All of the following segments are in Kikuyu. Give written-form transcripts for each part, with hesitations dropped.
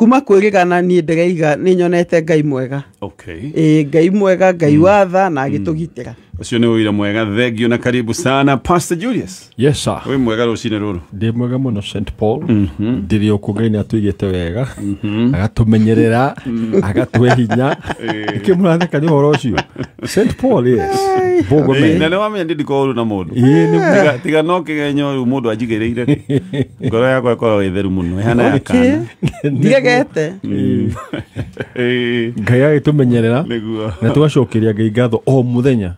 Kuma kwĩrĩgana niĩ ndĩraiga nĩ nyonete Ngai mwega. Okay. Ĩ, Ngai mwega, Ngai watha na agĩtũgitĩra. Ũcio nĩ ũira mwega, thengio na karibu sana Pastor Julius. Yes sir. Wĩ mwega rũcinĩ rũrũ? Ndĩ mwega mũno St Paul. Ndĩrĩ o kũ, Ngai nĩ atũigĩte wega, agatũmenyerera, agatũhe hinya. Nĩkĩ mũratheka nĩ ũhoro ũcio St Paul? Yes. Bongo. Na men nĩ wamenya ndĩ ndikorwo ũru na mũndũ. Ĩĩ, Tiga no kĩgenyo rĩu mũndũ anjigĩrĩire rĩ, ngoro yakwa ĩkoragwo ĩ theru mũno, ĩhana ya kana. Ndiregete. Ngai agĩtũmenyerera Nĩguo. na tũgacokeria Ngai ngatho o mũthenya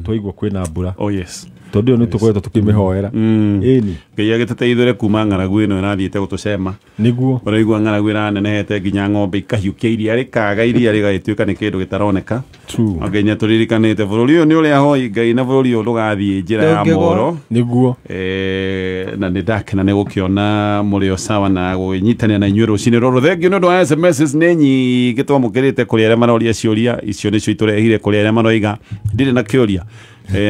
twaigua kwĩna mbura, Oh yes. tondũ ĩyo nĩ tũkoretwo tũkĩmĩhoera. Ĩni. Ngai agĩtũteithũre kuma ng'aragu ĩno ĩrathiĩte gũtũcema. Nĩguo. Ũraigua ng'aragu ĩranenehete nginya ng'ombe ikahiũkia iria, rĩkaga iria rĩgagĩtuĩka nĩ kĩndũ gĩtaroneka. True. Ngai nĩ atũririkanĩte bũrũri ũyũ nĩ ũrĩa hoi Ngai, na bũrũri ũyũ ndũgathiĩ njĩra ya Ndũngĩgwa. moro. Nĩguo. Na nĩ ndakena nĩ gũkĩona mũrĩ o sawa na gũnyitanĩra na inyuĩ rũcinĩ rũrũ. Thengio nĩ ũndũ wa SMS nĩ nyingĩ twamũkĩrĩte, kũrĩ arĩa maroria ciũria icio nĩcio itũrehire, kũrĩ arĩa maroiga ndirĩ na kĩũria,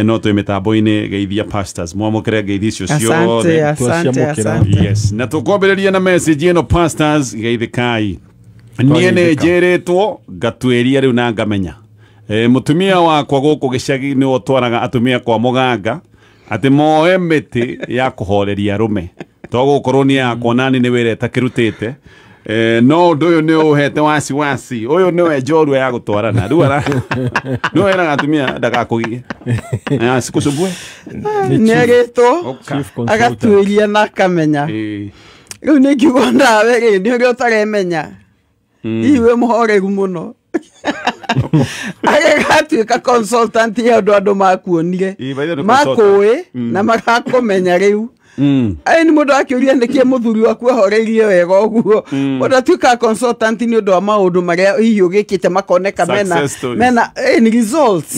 no twĩ mĩtambo-inĩ geithia pastors, mwamũkĩre ngeithi icio Asante, ciothe. asante, Twaciamũkĩra. asante. Yes, na tũkwambĩrĩria na message ĩno. Pastors, geithĩkai, niĩ nĩ Twageithĩka. njĩrĩtwo ngatuĩria rĩu na ngamenya mũtumia wakwa gũkũ gĩcagi nĩwe ũtwaraga atumia kwa mũganga atĩ moe mĩtĩ ya kũhoreria arũme, to gũkorwo nĩ yakwa nani nĩ wĩra ĩtakĩrutĩte. No ũndũ ũyũ nĩ ũhete wasiwasi, ũyũ nĩwe njorua ya gũtwarana rĩu nĩwe wĩraga atumia ndagakũgie, sikũcumbue. Nĩerĩtwo Chief consultant. agatuĩria na akamenya. Rĩu nĩ ngiuga nawe rĩ, nĩ ũrĩa ũtaremenya hihi wĩ mũhoreru mũno, agĩgatuĩka consultant ya ũndũ andũ makuonire, Ĩ, by the way, nĩ consultant. makũĩ na magakũmenya rĩu. Ĩ, nĩ mũndũ akĩũria nĩkĩ mũthuri waku ahoreirie wega ũguo, mũndũ atuĩkaga consultant nĩ ũndũ wa maũndũ marĩa hihi ũgĩkĩte makoneka mena Success stories. mena ni results.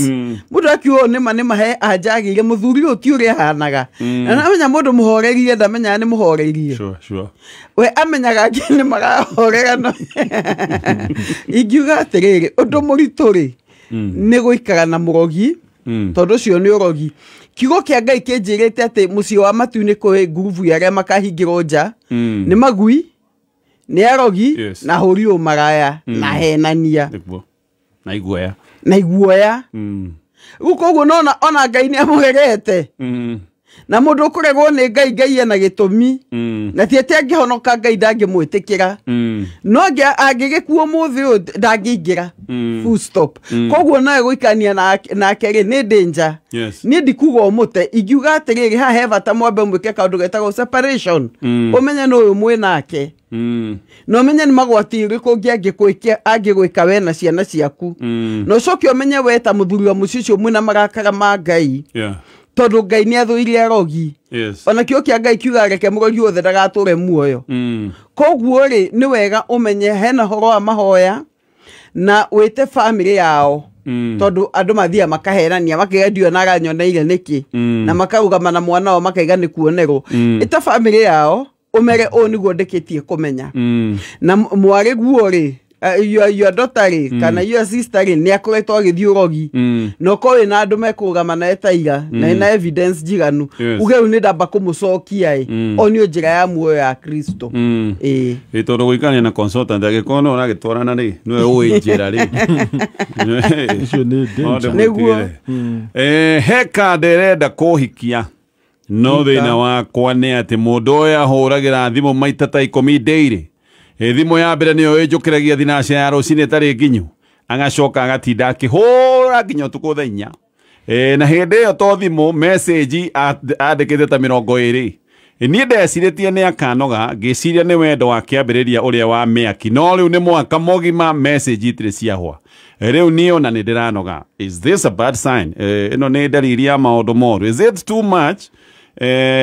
Mũndũ akiuga ũũ, nĩma nĩma he anjagĩire mũthuri ũyũ ti ũrĩa ahanaga, na namenya mũndũ mũhoreirie ndamenyaga nĩ mũhoreirie. Sure, sure. We amenyaga angĩ nĩ marahorera, no ingiuga atĩrĩrĩ, ũndũ mũritũ rĩ nĩ gũikara na mũrogi, tondũ ũcio nĩ ũrogi. Kiugo kĩa Ngai kĩnjĩrĩte atĩ mũciĩ wa matu-inĩ kwĩ ngurubu ya arĩa makahingĩrwo nja, nĩ magui, nĩ arogi, na hũri ũmaraya na henania. Nĩguo, na iguoya. Na iguoya. Rĩu koguo nona ona Ngai nĩ amũregete, na mũndũ ũkũregwo nĩ Ngai, Ngai ena gĩtũmi, na ti atĩ angĩhonoka Ngai ndangĩmwĩtĩkĩra, no angĩgĩkua ũmũthĩ ũyũ ndangĩingĩra, full stop. Koguo nawe gũikania nake rĩ nĩ danger. Niĩ ndikuga ũmũte, ingiuga atĩrĩrĩ, haha he bata mwambe mwĩke kaũndũ getagwo separation, ũmenye nĩ ũyũ mwĩ nake, na ũmenye nĩ magwati ũrĩkũ ũngĩ angĩgwĩka we na ciana ciaku, na ũcoke ũmenye we ta mũthuri wa mũciĩ ũcio mwĩna marakara ma Ngai, tondũ Ngai nĩ athũire arogi. Ona kĩo kĩa Ngai kiuga reke mũrogi wothe ndagatũre muoyo. Koguo rĩ, nĩ wega ũmenye hena horo wa mahoya na wĩte bamĩrĩ yao, tondũ andũ mathiaga makaherania makaiga ndiũ na aranyoneire nĩkĩ, na makarũgama na mwana wao makaiga nĩ kuonerwo. Ĩta bamĩrĩ yao ũmere ũũ nĩguo ndĩkĩtie kũmenya, na mwarĩ guo rĩ, your daughter rĩ, kana your sister rĩ, nĩ akoretwo agĩthiĩ ũrogi, na ũkorwo wĩna andũ mekũrũgama nawe ta ira na ĩna evidence njiganu, uge rĩu nĩ ndamba kũmũcokia ĩ, onio njĩra ya muoyo ya Kristo. Ĩĩ. Ĩ, tondũ gũikarania na consultant angĩkorwo nĩwe ũragĩtwarana rĩ, nĩwe ũĩ njĩra rĩ. Icio nĩ danger. Nĩguo. He kanda ĩrenda kũhikia, no thĩna wakwa nĩ atĩ mũndũ ũyũ ahũragĩra thimũ maita ta 10 daily. Thimũ ya mbere nĩyo ĩnjũkĩragia thinaca ya rũcinĩ ĩtarĩ nginyu, agacoka agatinda akĩhũra nginya ũtukũ thaa 4. Na hĩndĩ ĩyo to thimũ, message andĩkĩte ta 20. Niĩ ndecirĩtie nĩ akanoga, ngĩciria nĩ wendo wa kĩambĩrĩria ũrĩa wa mĩaki, no rĩu nĩ mwaka mũgima message itirĩ ciahwa. Rĩu niĩ ona nĩ ndĩranoga. Is this a bad sign? Ĩno nĩ ndariri ya maũndũ moru? Is it too much?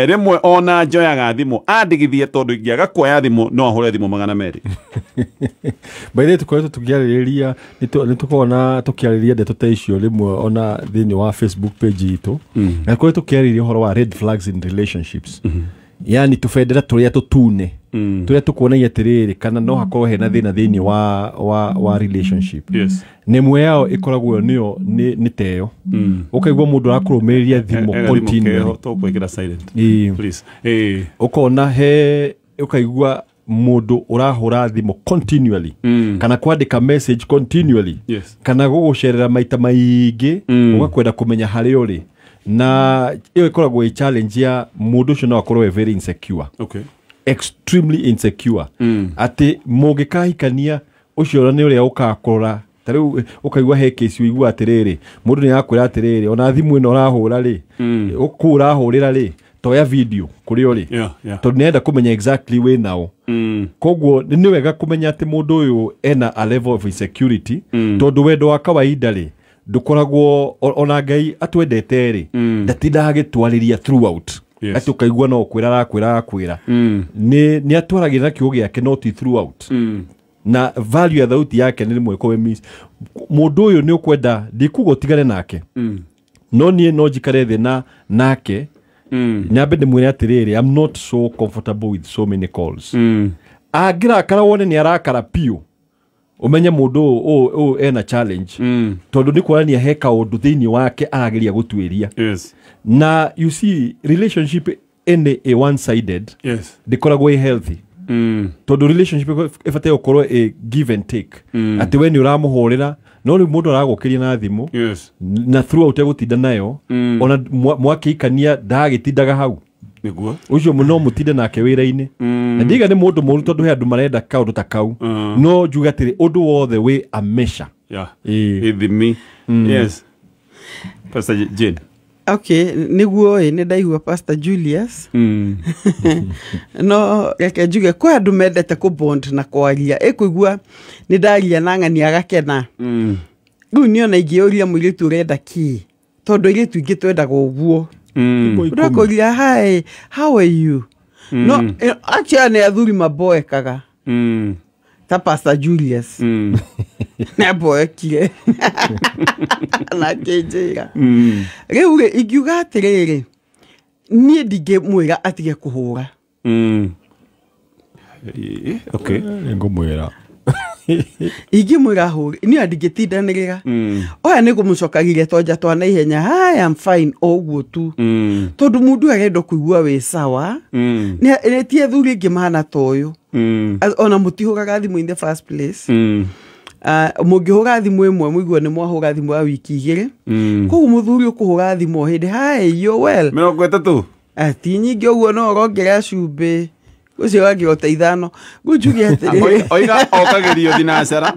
Rĩmwe ona njoyaga thimũ andigithie, tondũ ingĩaga kuoya thimũ no ahũre thimũ 200. By the way, tũkoretwo tũkĩarĩrĩria, nĩ tũkoragwo na tũkĩarĩrĩria ndeto ta icio rĩmwe ona thĩinĩ wa Facebook page itũ, na tũkoretwo tũkĩarĩrĩria ũhoro wa red flags in relationships, yani tũbendera tũrĩa tũtune tũrĩa tũkuonagia atĩrĩrĩ kana no hakorwo hena thĩna thĩinĩ wa relationship. Na ĩmwe yao ĩkoragwo nĩyo nĩ teyo ũkaigua mũndũ arakũrũmĩrĩria thimũ continually. Tũkwĩkĩra silent. Ĩĩ. Please. Ũkona he ũkaigua mũndũ ũrahũra thimũ continually kana kwandĩka message continually kana gũgũcerera maita maingĩ ũgakwenda kũmenya harĩa ũrĩ na ĩyo ĩkoragwo ĩ challenge ya mũndũ ũcio no akorwo e very insecure. Okay. Extremely insecure. Atĩ mũngĩkahikania ũcio nĩ ũrĩa ũkakũrora ta rĩu ũkaigua he case ũigua atĩrĩrĩ mũndũ nĩ akwĩra atĩrĩrĩ ona thimũ ĩno ũrahũra rĩ kũu ũrahũrĩra rĩ toya video kũrĩa ũrĩ tondũ nĩarenda kũmenya exactly wĩ nao. Koguo nĩ wega kũmenya atĩ mũndũ ũyũ ena a level of insecurity tondũ wendo wa kawaida rĩ ndũkoragwo ona Ngai atwendete rĩ ndatindaga agĩtwarĩria throughout. Atĩ ũkaigua no kwĩra arakwĩra nĩ atwaragĩra na kiugo gĩake no ti throughout. Na value ya thauti yake nĩ rĩmwe ĩkorwo miss. Mũndũ ũyũ nĩ ũkwenda ndikuga ũtigane nake no niĩ no njikare thĩ na nake nyambe ndĩmwĩre atĩrĩrĩ I'm not so comfortable with so many calls. Angĩrakara wone nĩ arakara piũ ũmenye mũndũ ũyũ ena challenge tondũ nĩ kuonania he kaũndũ thĩinĩ wake arageria gũtuĩria. Na you see relationship ĩnĩ ĩ one sided ndĩkoragwo ĩ healthy. Tondũ relationship ĩbataire gũkorwo ĩ give and take. Atĩ we nĩ ũramũhũrĩra no rĩu mũndũ aragũkĩria na thimũ na throughout egũtinda nayo ona mwakĩikania ndagĩtindaga hau nĩguo ũcio no mũtinde nake wĩra-inĩ. Na ndiga nĩ mũndũ mũru tondũ he andũ marenda kaũndũ ta kau no njuge atĩrĩ ũndũ wothe wĩ a measure. Ithimi. Yes. Pastor Jane. Okay, nĩguo ĩ nĩ ndaigua Pastor Julius. No reke njuge kwĩ andũ mendete kũ bond na kwaria ĩkũigua nĩ ndaria na ng'ania agakena. Rĩu niĩ ona ingĩũria mũirĩtu ũrenda kĩ tondũ airĩtu ingĩ twendaga ũguo. Ũrakũria hi, how are you? No actually nĩ athuri maboekaga ta Pastor Julius. Nĩ aboekire na akĩnjĩra. Rĩu rĩ ingiuga atĩrĩrĩ niĩ ndingĩmwĩra atige kũhũra. Okay. Ngũmwĩra ingĩmwĩra ahũre niĩ ndingĩtindanĩrĩra. Oya nĩ ngũmũcokagiria tonja twa naihenya hi I'm fine o ũguo tu. Tondũ mũndũ arenda kũigua wĩ sawa. Nĩ ti athuri aingĩ mahana ta ũyũ. Ona mũtihũraga thimũ in the first place. Mũngĩhũra thimũ ĩmwe mũigue nĩ mwahũra thimũ ya wiki igĩrĩ. Koguo mũthuri ũkũhũra thimũ o hĩndĩ hi you well 30 ti nyingĩ ũguo no ũrongerera cumbĩ ũcio wangĩrwo ta ithano. Ngũnjuge atĩrĩrĩ oiga okagĩrio thinacara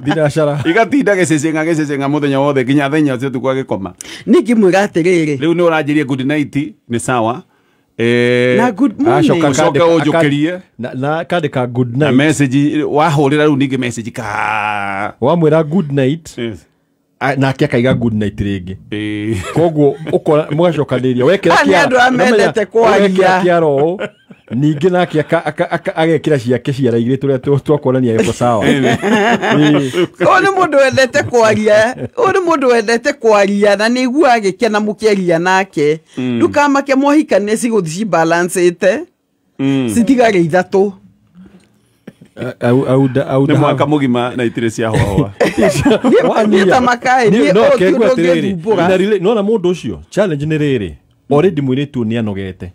igatinda gĩcĩcĩng'a mũthenya wothe nginya thaa inya cia ũtukũ agĩkoma. Niĩ ngĩmwĩra atĩrĩrĩ rĩu nĩ ũranjĩria good night nĩ sawa na good morning ũcoke ũnjũkĩrie na kandĩka good night na message wahũrĩra rĩu ningĩ message ka wamwĩra good night nake akaiga good night rĩngĩ. Koguo ũkora mũgacokanĩria wekĩra kĩara ũũ ningĩ nake agekĩra ciake ciara igĩrĩ tũrĩa twakuonania ĩko sawa. Ũyũ nĩ mũndũ wendete kwaria, ũyũ nĩ mũndũ wendete kwaria na nĩ aiguaga agĩkena mũkĩaria nake. Ndũkamake mwahikania cigũthiĩ cibalancĩte citigare ithatũ. Nĩ mwaka mũgima na itirĩ cia hũahũa. Niĩ ta makai niĩ ũyũ ti ũndũ ũngĩthumbũra. Nona mũndũ ũcio challenge nĩ rĩrĩ already mũirĩtu nĩ anogete.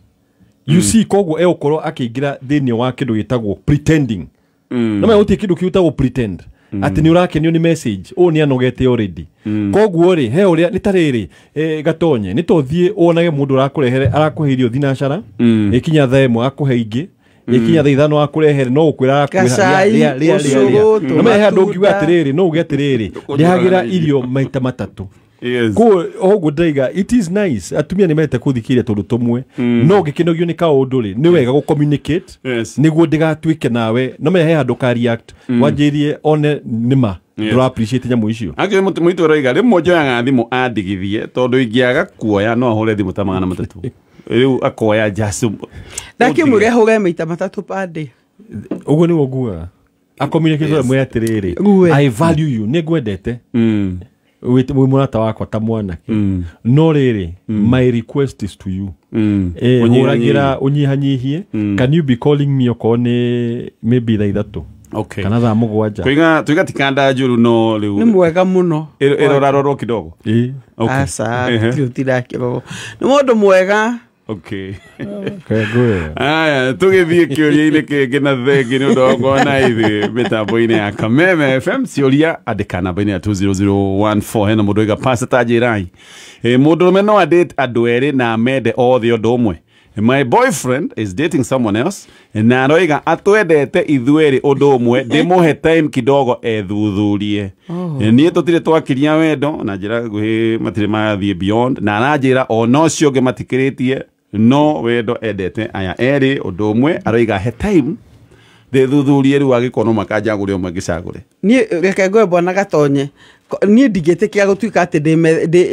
You see koguo egũkorwo akĩingĩra thĩinĩ wa kĩndũ gĩtagwo pretending. No menya gũtirĩ kĩndũ kĩtagwo pretend atĩ nĩ ũrakenio nĩ message ũũ nĩ anogete already. Koguo rĩ he ũrĩa nĩ ta rĩrĩ gatonye nĩ tothiĩ wonage mũndũ ũrakũrehere arakũhe irio thinacara ĩkinya thaa ĩmwe akũhe ingĩ ĩkinya thaa ithano akũrehere no gũkwĩra arakwĩra rĩa rĩa rĩa. No menya he andũ ũngiuga atĩrĩrĩ no uge atĩrĩrĩ ndĩhagĩra irio maita matatũ. Koguo ũguo ndaiga it is nice atumia nĩ mendete kũthikĩrĩria tũndũ tũmwe no ũngĩkĩnogio nĩ kaũndũ rĩ nĩ wega gũ communicate nĩguo ndĩgatuĩke nawe no menya he handũ ka react wanjĩrie one nĩma ndũra appreciate nyamũ icio. Actually mũitũ ũroiga rĩmwe njoyaga thimũ andigithie tondũ ingĩaga kuoya no ahũre thimũ ta 300 rĩu akoya just ndakĩmwĩra ahũre maita matatũ per day. Ũguo nĩguo ngugaga a communicate mwĩre atĩrĩrĩ I value you nĩ ngwendete wĩ mũrata wakwa ta mwanake no rĩrĩ my request is to you hũragĩra ũnyihanyihie can you be calling me okorwo nĩ maybe thaa ithatũ kana thaa mũgwanja. Tuiga ti kanda njũru no rĩu nĩ mwega mũno ĩrorarorwo kidogo. Aca tirakĩrorwo nĩ mũndũ mwega Okay. Kegwe. Aya, tũgĩthiĩ kĩũria-inĩ kĩngĩ na thengi nĩ ũndũ wa gũkorwo na ithuĩ mĩtambo-inĩ ya Kameme FM. Ciũria andĩka namba-inĩ ya 20014. Hena mũndũ oiga pastor ta njĩrai, mũndũrũme no adate andũ erĩ na amende othe ũndũ ũmwe. My boyfriend is dating someone else na aroiga atwendete ithuerĩ ũndũ ũmwe, ndĩmũhe time kidogo ethuthurie. Niĩ tũtirĩ twakiria wendo na njĩra nguhĩ matirĩ mathiĩ beyond, na aranjĩra ona ũcio ũngĩ matikĩrĩtie no wendo endete aya erĩ ũndũ ũmwe, aroiga he time ndĩthuthurie rĩu angĩkorwo no makanjagũre ũmwe ngĩcagũre. Niĩ reke ngwe bwana Gatonye, niĩ ndingĩtĩkĩra gũtuĩka atĩ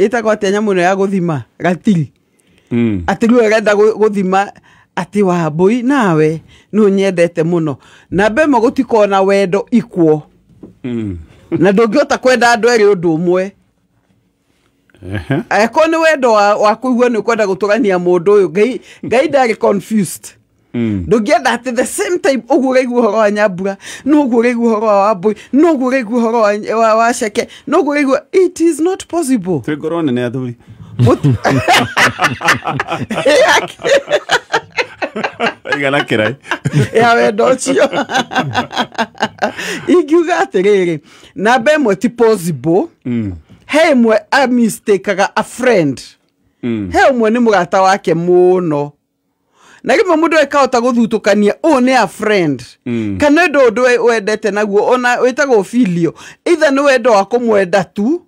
ĩtagwo atĩa nyamũ ĩno ya gũthima ratiri. Atĩ rĩu ũrenda gũthima atĩ Wambũi nawe nĩ ũnyendete mũno, namba ĩmwe gũtikorwo na wendo ikuo. Na ndũngĩhota kwenda andũ erĩ ũndũ ũmwe. Angĩkorwo nĩ wendo wa kũigua nĩ ũkwenda gũtũrania mũndũ ũyũ, Ngai ndarĩ confused. Ndũngĩenda atĩ the same time ũguo ũraigua ũhoro wa Nyambura, no ũguo ũraigua ũhoro wa Wambũi, no ũguo ũraigua ũhoro wa Ceke, no ũguo ũraigua. It is not possible. Twĩ ngoro nene athuri. Igana kĩrai. Ya wendo ũcio. Ingiuga atĩrĩrĩ, namba ĩmwe ti possible. He ĩmwe amistakaga a friend. He ũmwe nĩ mũrata wake mũno. Na rĩmwe mũndũ akahota gũthutũkania ũyũ nĩ a friend. Kana ũndũ ũndũ wendete naguo ona wĩtagwo filio. Either nĩ wendo wa kũmwenda tu,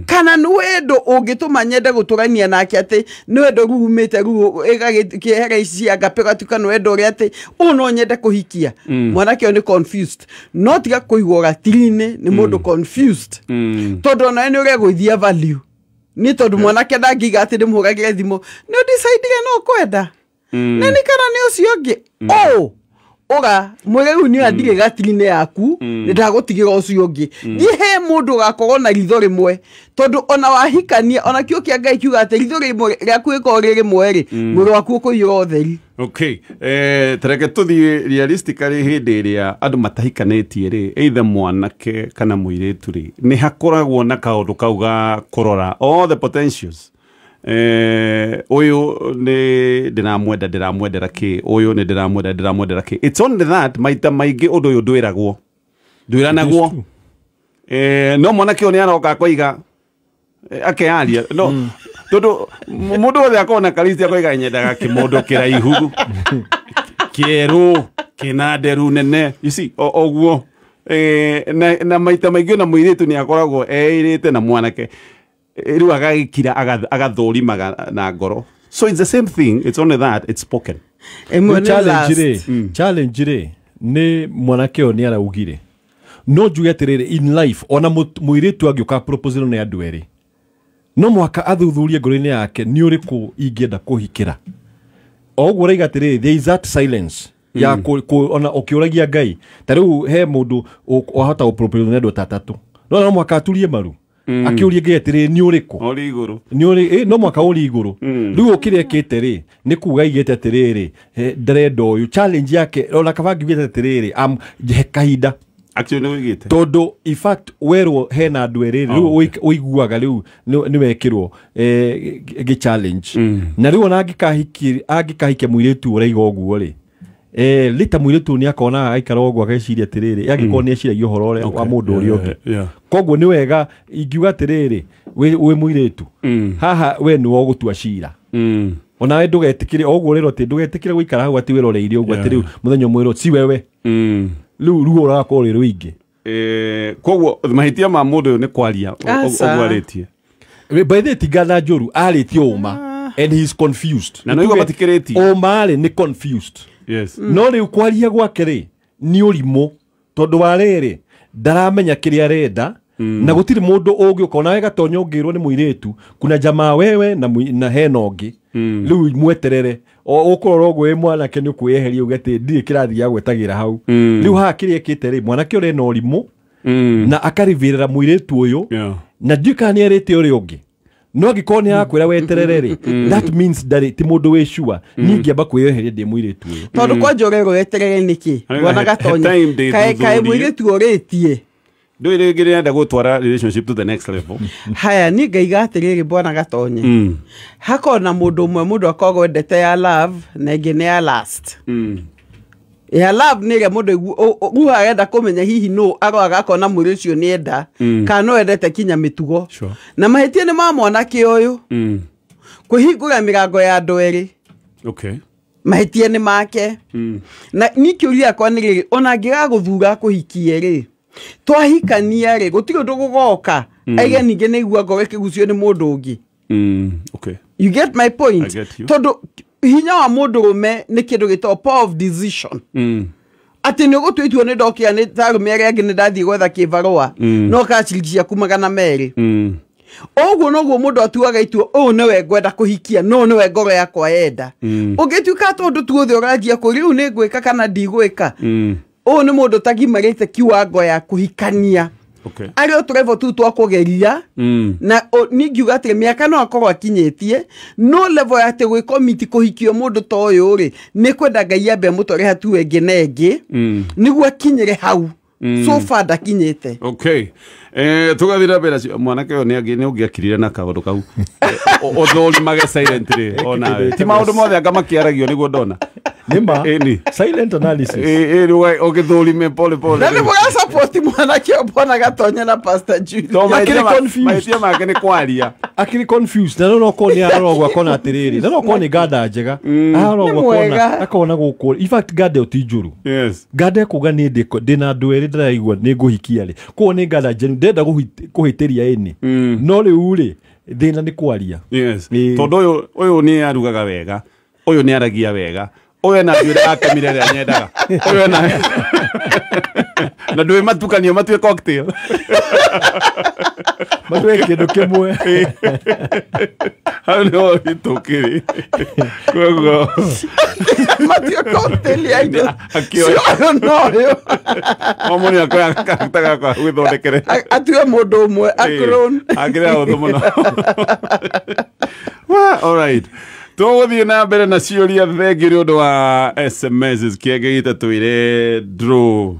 kana nĩ wendo ũngĩtũma nyende gũtũrania nake atĩ nĩ wendo rĩu umĩte rĩu ĩgakĩehera ici agape gatuĩka nĩ wendo ũrĩa atĩ ũyũ no nyende kũhikia. Mwanake ũyũ nĩ confused. No tiga kũigwo ratiri-inĩ nĩ mũndũ confused. Tondũ onawe nĩ ũregũithia value. Nĩ tondũ mwanake ndangĩiga atĩ ndĩmũhũragĩre thimũ, nĩ ũdecide no kwenda. Na nĩ kana nĩ ũcio ũngĩ. Ũga mwĩre rĩu niĩ ndirĩ gatiri-inĩ yaku, nĩ ndagũtigĩra ũcio ũngĩ. Thiĩ he mũndũ ũgakorwo na ritho rĩmwe, tondũ ona wahikania, ona kĩo kĩa Ngai kiuga atĩ ritho rĩmwe rĩaku rĩkorwo rĩ rĩmwe rĩ, mwĩrĩ waku ũkũiyũra ũtheri. Okay. Tareke tũthiĩ realistically hĩndĩ ĩrĩa andũ matahikanĩtie rĩ, either mwanake kana mũirĩtu rĩ, nĩ hakoragwo na kaũndũ kau ga kũrora all the potentials. Ũyũ nĩ ndĩramwenda ndĩramwendera kĩ, ũyũ nĩ ndĩramwenda ndĩramwendera kĩ. It's only that maita maingĩ ũndũ ũyũ ndwĩragwo, ndwĩranagwo. No mwanake ũyũ nĩ aroka akoiga akearia no tondũ mũndũ wothe akorwo na karisti akoiga nyendaga kĩmũndũ kĩraihu kĩerũ kĩna nderu nene, you see, ũguo. Na maita maingĩ ona mũirĩtu nĩ akoragwo eĩrĩte na mwanake rĩu agagĩkira agathũrimaga na ngoro. So it's the same thing, it's only that it's spoken. Challenge rĩ nĩ mwanake ũyũ nĩ araugire, no njuge atĩrĩrĩ, in life ona mũirĩtu angĩũka proposal nĩ andũ erĩ, no mũhaka athuthurie ngoro-inĩ yake nĩ ũrĩkũ ingĩenda kũhikĩra. O ũguo ũraiga atĩrĩrĩ, there is that silence ya ona ũkĩũragia Ngai. Ta rĩu he mũndũ wahota gũpropose nĩ andũ atatũ, no mũhaka aturie maru akĩũria Ngai atĩrĩrĩ nĩ ũrĩkũ ũrĩ igũrũ, nĩ ũrĩ, no mũhaka ũrĩ igũrũ. Rĩu ũkĩrĩa ĩkĩte rĩ nĩ kuga aigĩte atĩrĩrĩ, ndarenda ũyũ. Challenge yake ona kaba ngiugĩte atĩrĩrĩ, he kahinda Actually nĩ ũigĩte, tondũ in fact werwo hena andũ erĩ rĩu ũiguaga rĩu nĩ wekĩrwo gĩ challenge. Na rĩu ona angĩkahikia mũirĩtu ũraiga ũguo rĩ, lita mũirĩtu nĩ akona aikara ũguo ageciria atĩrĩrĩ, angĩkorwo nĩ eciragia ũhoro ũrĩa wa mũndũ ũrĩa ũngĩ. Koguo nĩ wega ingiuga atĩrĩrĩ, wĩ mũirĩtu haha we nĩwe ũgũtua cira. Onawe ndũgetĩkĩre ũguo ũrerwo atĩ ndũgetĩkĩre gũikara hau atĩ wĩroreire ũguo atĩ rĩu mũthenya ũmwe ũrerwo si wewe. Rĩu ruo rũrakorwo rwĩ rũingĩ. Koguo mahĩtia ma mũndũ ũyũ nĩ kwaria ũguo arĩtie. By the way, ti ngatha njũru, arĩtie ũma and he is confused. Na nĩguo matikĩrĩtie. Ũma rĩ nĩ confused. Yes. No rĩu kwaria gwake rĩ nĩ ũrimũ, tondũ wa rĩrĩ ndaramenya kĩrĩa arenda, na gũtirĩ mũndũ ũngĩũka onawe Gatonya ũngĩrwo nĩ mũirĩtu kuna jamaa wewe na hena ũngĩ, rĩu mweterere ũkũrora ũguo wĩ mwanake nĩ ũkwĩyeheria uge atĩ ndirĩ kĩrathi gĩa gwetagĩra hau. Rĩu haha kĩrĩa ĩkĩte rĩ, mwanake ũrĩa ena ũrimũ na akarivĩrĩra mũirĩtu ũyũ, na ndiũĩ kana nĩ erĩte ũrĩa ũngĩ, no angĩkorwo nĩ arakwĩra weterere rĩ, that means ndarĩ ti mũndũ wĩ sure. Niĩ ingĩamba kwĩyeheria ndĩ mũirĩtu ũyũ, tondũ kwanja ũrerwo weterere nĩkĩ? Bwana Gatonya, kaĩ mũirĩtu ũrĩtie Ndũĩ rĩngĩ nĩarenda gũtwara relationship to the next level. Haya niĩ ngaiga atĩrĩrĩ bwana Gatonye. Hakorwo na mũndũ ũmwe mũndũ akoragwo endete ya love na ĩngĩ nĩ ya last. Ya love nĩ ĩrĩa mũndũ rĩu arenda kũmenya hihi nũ aroaga akona mwĩrĩ ũcio nĩ enda kana no endete kinya mĩtugo. Na mahĩtia nĩ ma mwanake ũyũ kwĩhingũra mĩrango ya andũ erĩ. Okay. Mahĩtia nĩ make. Na niĩ kĩũria gĩakwa nĩ rĩrĩ, ona angĩgagũthura kũhikie rĩ, twahikania rĩ, gũtirĩ ũndũ gũgoka aige ningĩ nĩ aigua ngoro ĩkĩgucio nĩ mũndũ ũngĩ. Okay. You get my point? I get you. Tondũ hinya wa mũndũrũme nĩ kĩndũ gĩtagwo power of decision. Atĩ nĩ ũgũtua itua nĩ ndokĩra nĩ ta arũme arĩa angĩ nĩ ndathiĩ gwetha kĩbarũa no ka ciringi ciaku 200. Ũguo noguo mũndũ atuaga itua, ũyũ nĩwe ngwenda kũhikia, no nĩwe ngoro yakwa yenda. Ũngĩtuĩka tondũ tuothe ũranjia kũria rĩu nĩ ngwĩka kana ndigwĩka, ũyũ nĩ mũndũ ũtagimarĩte kiwango ya kũhikania. Okay. Arĩ o tũrevo tu twa kũgeria na ningiuga atĩ mĩaka no akorwo akinyĩtie no level ya atĩ gwĩkomiti kũhikio mũndũ ta ũyũ rĩ nĩ kwenda Ngai ambe amũtware hatua ĩngĩ na ĩngĩ nĩguo akinyĩre hau. So far ndakinyĩte. Okay. Tũgathiĩ na mbere mwanake ũyũ nĩ ũngĩakirire na kaũndũ kau. Ũthũrimage silently onawe. Ti maũndũ mothe anga makĩaragio nĩguo ndona. Nĩma silent analysis. Ũgĩthũrime pole pole. Na nĩ mũrasupport mwanake ũyũ bwana Gatonye na Pastor Julius. Mahĩtia make nĩ kwaria. Akĩrĩ confused na no korwo nĩ aroragwo akona atĩrĩrĩ, na no korwo nĩ nganda njega. Aroragwo akona akona gũkũ. In fact nganda ĩyo ti njũru. Yes. Nganda ĩkuga niĩ ndĩna andũ erĩ ndĩraigua nĩ ngũhikia rĩ. Koguo nĩ nganda njenu ndĩrenda kũhĩtĩria ĩni. No rĩu rĩ thĩna nĩ kwaria. Yes. Tondũ ũyũ nĩ arugaga wega. Ũyũ nĩ aragia wega. Ũyũ ena njuĩrĩ yake mĩrĩa ĩrĩa nyendaga. Ũyũ ena na ndũĩ matukanio matue cocktail. Matue kĩndũ kĩmwe. Hau nĩho gĩtũkĩrĩ. Koguo matue cocktail ya indo. Cio no yo. Mama nĩ akoya karakta gakwa gwĩthondekere. Atue mũndũ ũmwe aclone. Akĩrĩ ahũthũ mũno. All right. Tũgũthiĩ na mbere na ciũria thengiũ nĩ ũndũ wa SMS kĩenge gitũ twĩre draw.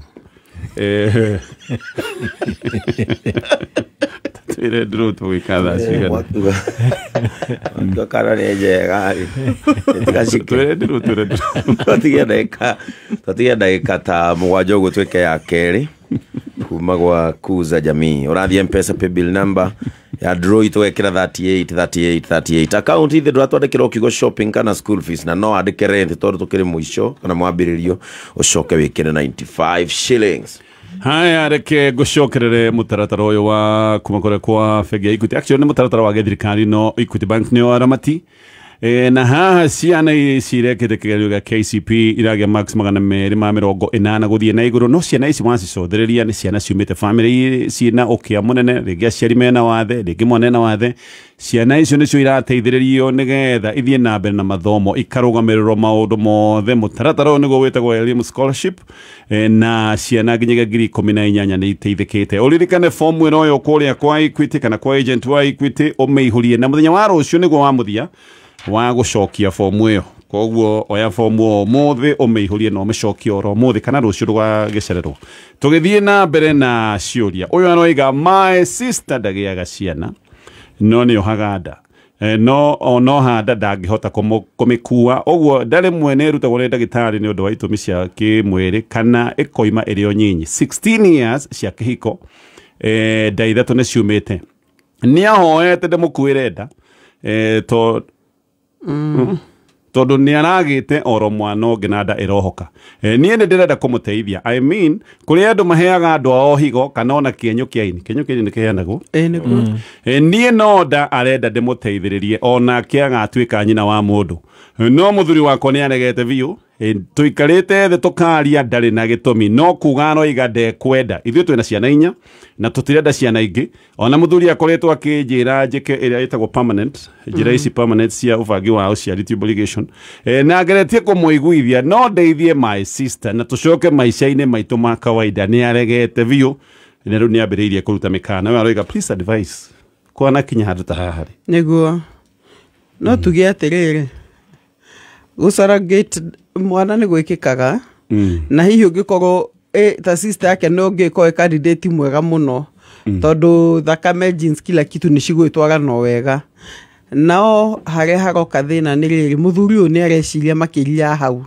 Twĩre draw tũgĩka thaa cigana. Kana nĩ njega rĩ. Twĩre draw twĩre draw. Twatigia ndagĩka ta 7 ũguo twĩke ya kerĩ kuma gwa Kuza Jamii. Ũrathiĩ M-Pesa paybill number ya draw itwekera 38 38 38. Account ithe ndũratwandĩkĩra kiugo shopping kana school fees na no andĩke rent tondũ tũkĩrĩ mũico kana mwambĩrĩrio ũcoke wĩkĩre 95 shillings. Haya reke ngũcokerere mũtaratara ũyũ wa kuma kũrĩa kwa bengi ya Equity. Actually nĩ mũtaratara wa gĩthirikari no Equity Bank nĩo aramati. Na haha ciana ici irekĩte kĩgerio gĩa KCP iragĩa max 280 gũthiĩ na igũrũ no ciana ici wacicothereria nĩ ciana ciumĩte family ciĩna ũkĩa mũnene rĩngĩ aciari mena wathe rĩngĩ mwana ena wathe. Ciana icio nĩcio irateithĩrĩrio nĩgetha ithiĩ na mbere na mathomo ikarũgamĩrĩrwo maũndũ mothe. Mũtaratara ũyũ nĩguo wĩtagwo Elimu Scholarship na ciana nginyagia 18,000 nĩ iteithĩkĩte. Ũririkane fomu ĩno ũyũ kũrĩa kwa Equity kana kwa agent wa Equity ũmĩihũrie na mũthenya wa rũciũ nĩguo wa mũthia wa gũcokia fomu ĩyo. Koguo oya fomu o ũmũthĩ ũmĩihũrie na ũmĩcokie oro ũmũthĩ kana rũciũ ndũgagĩcererwo. Tũgĩthiĩ na mbere na ciũria. Ũyũ aroiga my sister ndagĩaga ciana no nĩ ohaga nda. No handa ndangĩhota kũmĩkua ũguo ndarĩ mwene ĩrutagwo nĩ ndagĩtarĩ nĩ ũndũ wa itũmi cia kĩmwĩrĩ kana ĩkoima ĩrĩ o nyinyi. 16 years cia kĩhiko nda ithatũ nĩ ciumĩte. Nĩ ahoete ndĩmũkuĩre nda tondũ nĩ aragĩte oro mwana ũngĩ na nda ĩrohoka. Niĩ nĩ ndĩrenda kũmũteithia. I mean kũrĩ andũ maheaga andũ ao higo kana ona kĩenyũ kĩa ini. Kĩenyũ kĩa ini nĩ kĩheanagwo. Niĩ no nda arenda ndĩmũteithĩrĩrie onake agatuĩka nyina wa mũndũ. No mũthuri wakwa nĩ aregete biũ. Tũikarĩte thĩ tũkaria ndarĩ na gĩtũmi no kuga aroiga ndekwenda. Ithuĩ twĩna ciana 4 na tũtirenda ciana ingĩ. Ona mũthuri akoretwo akĩnjĩra njĩke ĩrĩa ĩtagwo permanent, njĩra ici permanent cia ũbangi wa ũciari tubal ligation. Na ngeretie kũmũiguithia no ndeithie my sister na tũcoke maica-inĩ maitũ ma kawaida. Nĩ aregete biũ na rĩu nĩ ambĩrĩirie kũruta mĩkana. We aroiga please advice kwana kinya handũ ta haha rĩ. Nĩguo no tuge atĩrĩrĩ gũcarangate mwana nĩ gwĩkĩkaga na hihi ũngĩkorwo ta sister yake no ngĩkorwo candidate mwega mũno tondũ thakame jeans kila kitu nĩ cigwĩtwara no wega. Nao harĩa haroka thĩna nĩ rĩrĩ, mũthuri ũyũ nĩ areciria makĩria ya hau.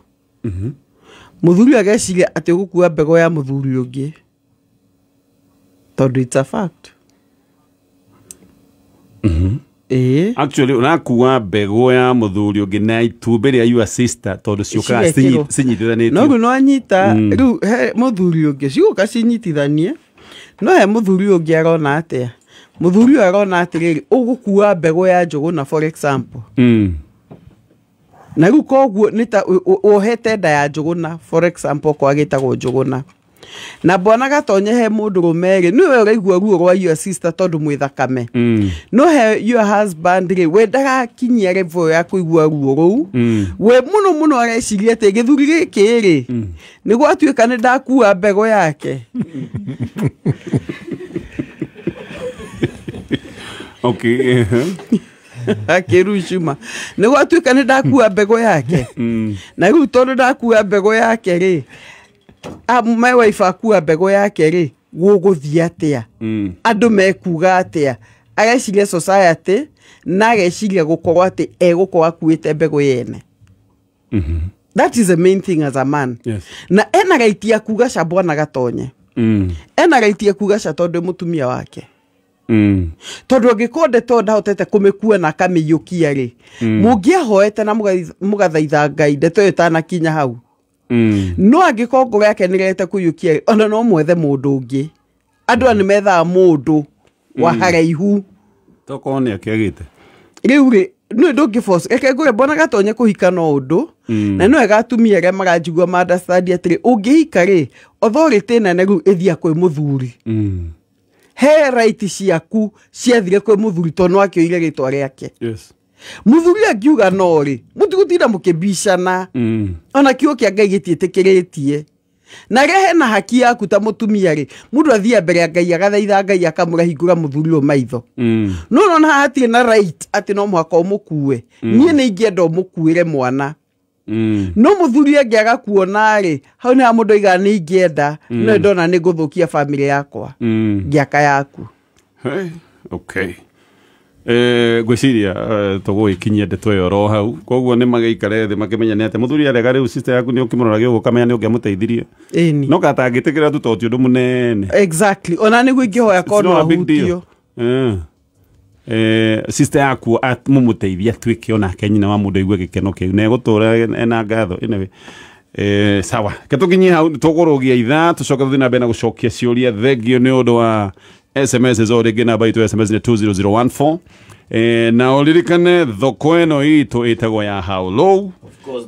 Mũthuri ũyũ ageciria atĩ ũgũkua mbegũ ya mũthuri ũngĩ tondũ it's a fact. Actually ũrakua mbegũ ya mũthuri ũngĩ na itumbĩ rĩa your sister tondũ ciũkaga cinyitithanĩtio. No rĩu no anyita rĩu he mũthuri ũngĩ cigũka cinyitithanie, no he mũthuri ũngĩ arona atĩa? Mũthuri ũyũ arona atĩrĩrĩ, ũgũkua mbegũ ya Njũgũna for example. Na rĩu koguo nĩ ta wohete nda ya Njũgũna for example kwa gĩtagwo Njũgũna. Na bwana Gatonye he mũndũrũme rĩ, nĩwe ũraigua ruo rwa your sister tondũ mwĩ thakame. No he your husband rĩ, we ndarakinyia level ya kũigua ruo rũu. We mũno mũno areciria atĩ gĩthuri gĩkĩ rĩ, nĩ gwatuĩka nĩ ndakua mbegũ yake. Okay. Akĩrucuma nĩ gwatuĩka nĩ ndakua mbegũ yake. Na rĩu tondũ ndakua mbegũ yake rĩ, my wife akua mbegũ yake rĩ, gũgũthiĩ atĩa? Andũ mekuga atĩa? Areciria society na ageciria gũkorwo atĩ egũkorwo akuĩte mbegũ yene. That is the main thing as a man. Yes. Na ena right ya kuga ca bwana Gatonye. Ena right ya kuga ca tondũ mũtumia wake. Tondũ angĩkorwo ndeto ndahotete kũmĩkua na akamĩiyũkia rĩ, mũngĩahoete na mũgathaitha Ngai ndeto ĩyo ĩtanakinya hau. No angĩkorwo ngoro yake nĩrete kũiyũkia rĩ, ona no mwethe mũndũ ũngĩ. Andũ aya nĩmethaga mũndũ wa haraihu. Tokorwo nĩ akĩagĩte. Rĩu rĩ, nĩ ndũngĩ force. Reke ngũre bwana Gatonye kũhika no ũndũ, na no wega atumia arĩa maranjigua ma understand atĩrĩ, ũngĩhika rĩ, authority nene rĩu ĩthiaga kwĩ mũthuri. He right ciaku ciathire kwĩ mũthuri tondũ no akĩoire rĩtwa rĩake. Yes. Mũthuri angiuga no rĩ, mũtigũtinda mũkĩbicana. Ona kiugo kĩa Ngai gĩtiĩtĩkĩrĩtie. Na rĩrĩa hena haki yaku ta mũtumia rĩ, mũndũ athiaga mbere ya Ngai agathaitha Ngai akamũra hingũra mũthuri ũyũ maitho. No nona haha hatirĩ na right atĩ no mũhaka ũmũkue. Niĩ nĩ ingĩenda ũmũkuĩre mwana. No mũthuri angĩaga kuona rĩ, hau nĩ ha mũndũ aigaga nĩ ingĩenda, no ndona nĩ ngũthũkia family yakwa. Ngĩaka yaku. Hey, okay. Ngwĩciria tũgũgĩkinyia ndeto ĩyo oro hau. Koguo nĩ magĩikare thĩ makĩmenya nĩ atĩ mũthuri arega rĩu sister yaku nĩ ũkĩmũrora gĩũgũ ũkamenya nĩ ũngĩamũteithirie. No katangĩtĩkĩra tu to ti ũndũ mũnene. Exactly. Ona nĩguo ingĩhoya korwo no ahutio. Sister yaku mũmũteithie atuĩke onake nyina wa mũndũ aigue gĩkeno kĩu na egũtũra ena ngatho. Anyway, sawa. Ke tũkinyie hau tũgũrũgia ithaa tũcoke tũthiĩ na mbere na gũcokia ciũria. Thengio nĩ ũndũ wa SMS o rĩngĩ namba itũ SMS nĩ 20014. Na ũririkane thoko ĩno itũ ĩtagwo ya How Low. Of course.